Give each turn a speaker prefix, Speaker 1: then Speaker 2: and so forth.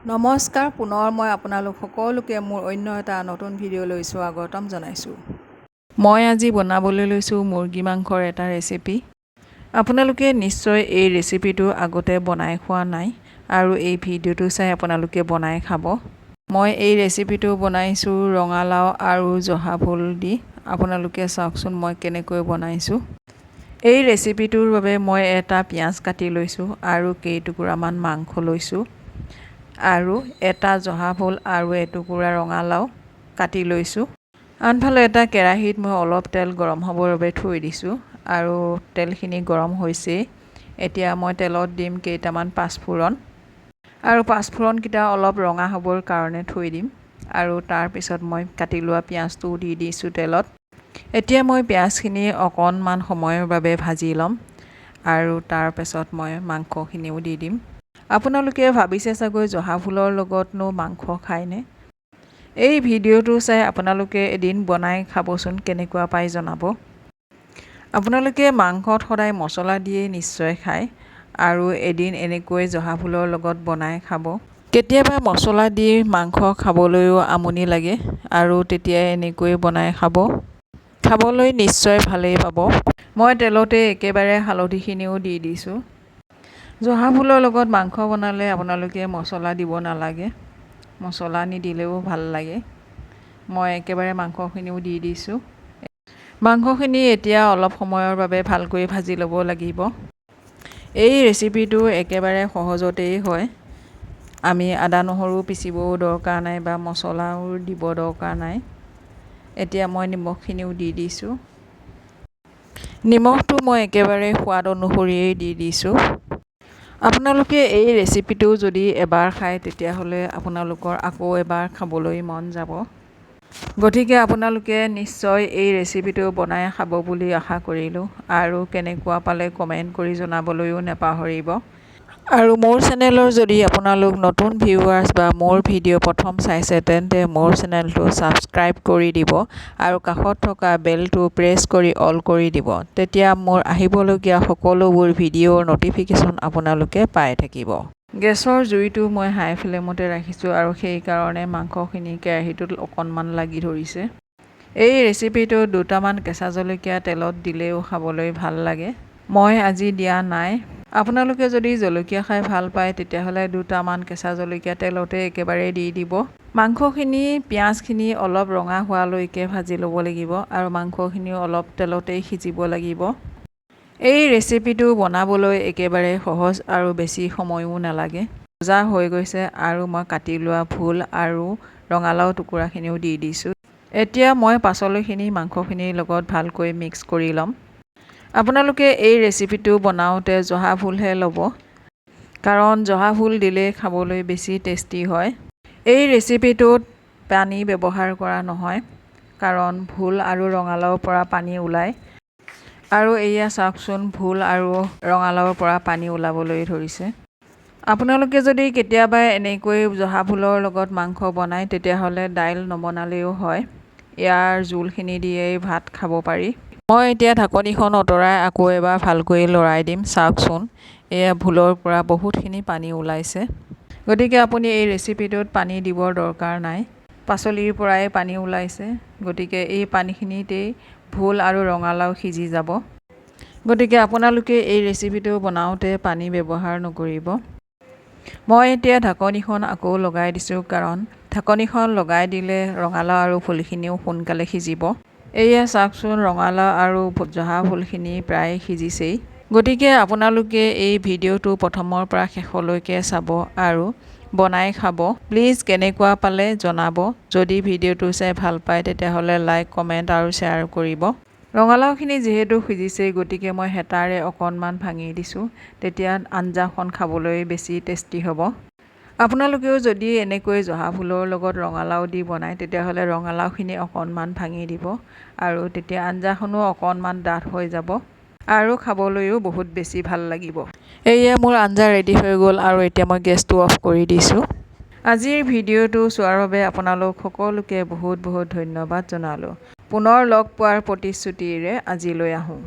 Speaker 1: নমস্কাৰ, পুনৰ মই আপোনালোক সকলোকে মোৰ অন্য এটা নতুন ভিডিঅ'লৈ স্বাগতম জনাইছোঁ। মই আজি বনাবলৈ লৈছোঁ মুৰ্গী মাংসৰ এটা ৰেচিপি। আপোনালোকে নিশ্চয় এই ৰেচিপিটো আগতে বনাই খোৱা নাই আৰু এই ভিডিঅ'টো চাই আপোনালোকে বনাই খাব। মই এই ৰেচিপিটো বনাইছোঁ ৰঙালাও আৰু জহা ভোল দি। আপোনালোকে চাওকচোন মই কেনেকৈ বনাইছোঁ। এই ৰেচিপিটোৰ বাবে মই এটা পিঁয়াজ কাটি লৈছোঁ আৰু কেইটুকুৰামান মাংস লৈছোঁ আৰু এটা জহা ভোল আৰু এটুকুৰা ৰঙালাও কাটি লৈছোঁ। আনফালে এটা কেৰাহীত মই অলপ তেল গৰম হ'বৰ বাবে থৈ দিছোঁ আৰু তেলখিনি গৰম হৈছেই। এতিয়া মই তেলত দিম কেইটামান পাঁচফোৰণ আৰু পাঁচফোৰণকেইটা অলপ ৰঙা হ'বৰ কাৰণে থৈ দিম আৰু তাৰপিছত মই কাটি লোৱা পিঁয়াজটোও দি দিছোঁ তেলত। এতিয়া মই পিঁয়াজখিনি অকণমান সময়ৰ বাবে ভাজি ল'ম আৰু তাৰপিছত মই মাংসখিনিও দি দিম। আপোনালোকে ভাবিছে চাগৈ, জহা ভোলৰ লগতনো মাংস খায়নে? এই ভিডিঅ'টো চাই আপোনালোকে এদিন বনাই খাবচোন, কেনেকুৱা পায় জনাব। আপোনালোকে মাংসত সদায় মছলা দিয়েই নিশ্চয় খায় আৰু এদিন এনেকৈ জহা ভোলৰ লগত বনাই খাব। কেতিয়াবা মছলা দি মাংস খাবলৈও আমনি লাগে আৰু তেতিয়াই এনেকৈ বনাই খাব, খাবলৈ নিশ্চয় ভালেই পাব। মই তেলতে একেবাৰে হালধিখিনিও দি দিছোঁ। জহা ভোলৰ লগত মাংস বনালে আপোনালোকে মছলা দিব নালাগে, মছলা নিদিলেও ভাল লাগে। মই একেবাৰে মাংসখিনিও দি দিছোঁ। মাংসখিনি এতিয়া অলপ সময়ৰ বাবে ভালকৈ ভাজি ল'ব লাগিব। এই ৰেচিপিটো একেবাৰে সহজতেই হয়। আমি আদা নহৰু পিচিবও দৰকাৰ নাই বা মছলাও দিব দৰকাৰ নাই। এতিয়া মই নিমখখিনিও দি দিছোঁ। নিমখটো মই একেবাৰে সোৱাদ অনুসৰিয়েই দি দিছোঁ। আপোনালোকে এই ৰেচিপিটো যদি এবাৰ খায়, তেতিয়াহ'লে আপোনালোকৰ আকৌ এবাৰ খাবলৈ মন যাব। গতিকে আপোনালোকে নিশ্চয় এই ৰেচিপিটো বনাই খাব বুলি আশা কৰিলোঁ আৰু কেনেকুৱা পালে কমেণ্ট কৰি জনাবলৈও নাপাহৰিব। আৰু মোৰ চেনেলৰ যদি আপোনালোক নতুন ভিউৱাৰ্ছ বা মোৰ ভিডিঅ' প্ৰথম চাইছে, তেন্তে মোৰ চেনেলটো ছাবস্ক্ৰাইব কৰি দিব আৰু কাষত থকা বেলটো প্ৰেছ কৰি অল কৰি দিব। তেতিয়া মোৰ আহিবলগীয়া সকলোবোৰ ভিডিঅ'ৰ ন'টিফিকেশ্যন আপোনালোকে পাই থাকিব। গেছৰ জুইটো মই হাই ফ্লেমতে ৰাখিছোঁ আৰু সেইকাৰণে মাংসখিনি কেৰাহীটোত অকণমান লাগি ধৰিছে। এই ৰেচিপিটোত দুটামান কেঁচা জলকীয়া তেলত দিলেও খাবলৈ ভাল লাগে। মই আজি দিয়া নাই। আপোনালোকে যদি জলকীয়া খাই ভাল পায়, তেতিয়াহ'লে দুটামান কেঁচা জলকীয়া তেলতে একেবাৰে দি দিব। মাংসখিনি, পিঁয়াজখিনি অলপ ৰঙা হোৱালৈকে ভাজি ল'ব লাগিব আৰু মাংসখিনিও অলপ তেলতেই সিজিব লাগিব। এই ৰেচিপিটো বনাবলৈ একেবাৰে সহজ আৰু বেছি সময়ো নালাগে। ভজা হৈ গৈছে আৰু মই কাটি লোৱা ভোল আৰু ৰঙালাও টুকুৰাখিনিও দি দিছোঁ। এতিয়া মই পাচলিখিনি মাংসখিনিৰ লগত ভালকৈ মিক্স কৰি ল'ম। আপোনালোকে এই ৰেচিপিটো বনাওঁতে জহা ভোলহে ল'ব, কাৰণ জহা ভোল দিলে খাবলৈ বেছি টেষ্টি হয়। এই ৰেচিপিটোত পানী ব্যৱহাৰ কৰা নহয়, কাৰণ ভোল আৰু ৰঙালাওৰ পৰা পানী ওলায়। আৰু এয়া চাওকচোন, ভোল আৰু ৰঙালাওৰ পৰা পানী ওলাবলৈ ধৰিছে। আপোনালোকে যদি কেতিয়াবা এনেকৈ জহা ভোলৰ লগত মাংস বনায়, তেতিয়াহ'লে দাইল নবনালেও হয়। ইয়াৰ জোলখিনি দিয়েই ভাত খাব পাৰি। মই এতিয়া ঢাকনিখন আঁতৰাই আকৌ এবাৰ ভালকৈ লৰাই দিম। চাওকচোন, এয়া ভোলৰ পৰা বহুতখিনি পানী ওলাইছে। গতিকে আপুনি এই ৰেচিপিটোত পানী দিবৰ দৰকাৰ নাই। পাচলিৰ পৰাই পানী ওলাইছে, গতিকে এই পানীখিনিতেই ভোল আৰু ৰঙালাও সিজি যাব। গতিকে আপোনালোকে এই ৰেচিপিটো বনাওঁতে পানী ব্যৱহাৰ নকৰিব। মই এতিয়া ঢাকনিখন আকৌ লগাই দিছোঁ, কাৰণ ঢাকনিখন লগাই দিলে ৰঙালাও আৰু ভোলখিনিও সোনকালে সিজিব। এয়া চাওকচোন, ৰঙালাও আৰু জহা ভোলখিনি প্ৰায় সিজিছেই। গতিকে আপোনালোকে এই ভিডিঅ'টো প্ৰথমৰ পৰা শেষলৈকে চাব আৰু বনাই খাব। প্লিজ কেনেকুৱা পালে জনাব। যদি ভিডিঅ'টো চাই ভাল পায়, তেতিয়াহ'লে লাইক, কমেণ্ট আৰু শ্বেয়াৰ কৰিব। ৰঙালাওখিনি যিহেতু সিজিছেই, গতিকে মই হেতাৰে অকণমান ভাঙি দিছোঁ। তেতিয়া আঞ্জাখন খাবলৈ বেছি টেষ্টি হ'ব। আপোনালোকেও যদি এনেকৈ জহা ভোলৰ লগত ৰঙালাও দি বনায়, তেতিয়াহ'লে ৰঙালাওখিনি অকণমান ভাঙি দিব আৰু তেতিয়া আঞ্জাখনো অকণমান ডাঠ হৈ যাব আৰু খাবলৈও বহুত বেছি ভাল লাগিব। এয়া মোৰ আঞ্জা ৰেডি হৈ গ'ল আৰু এতিয়া মই গেছটো অফ কৰি দিছোঁ। আজিৰ ভিডিঅ'টো চোৱাৰ বাবে আপোনালোক সকলোকে বহুত বহুত ধন্যবাদ জনালোঁ। পুনৰ লগ পোৱাৰ প্ৰতিশ্ৰুতিৰে আজিলৈ আহোঁ।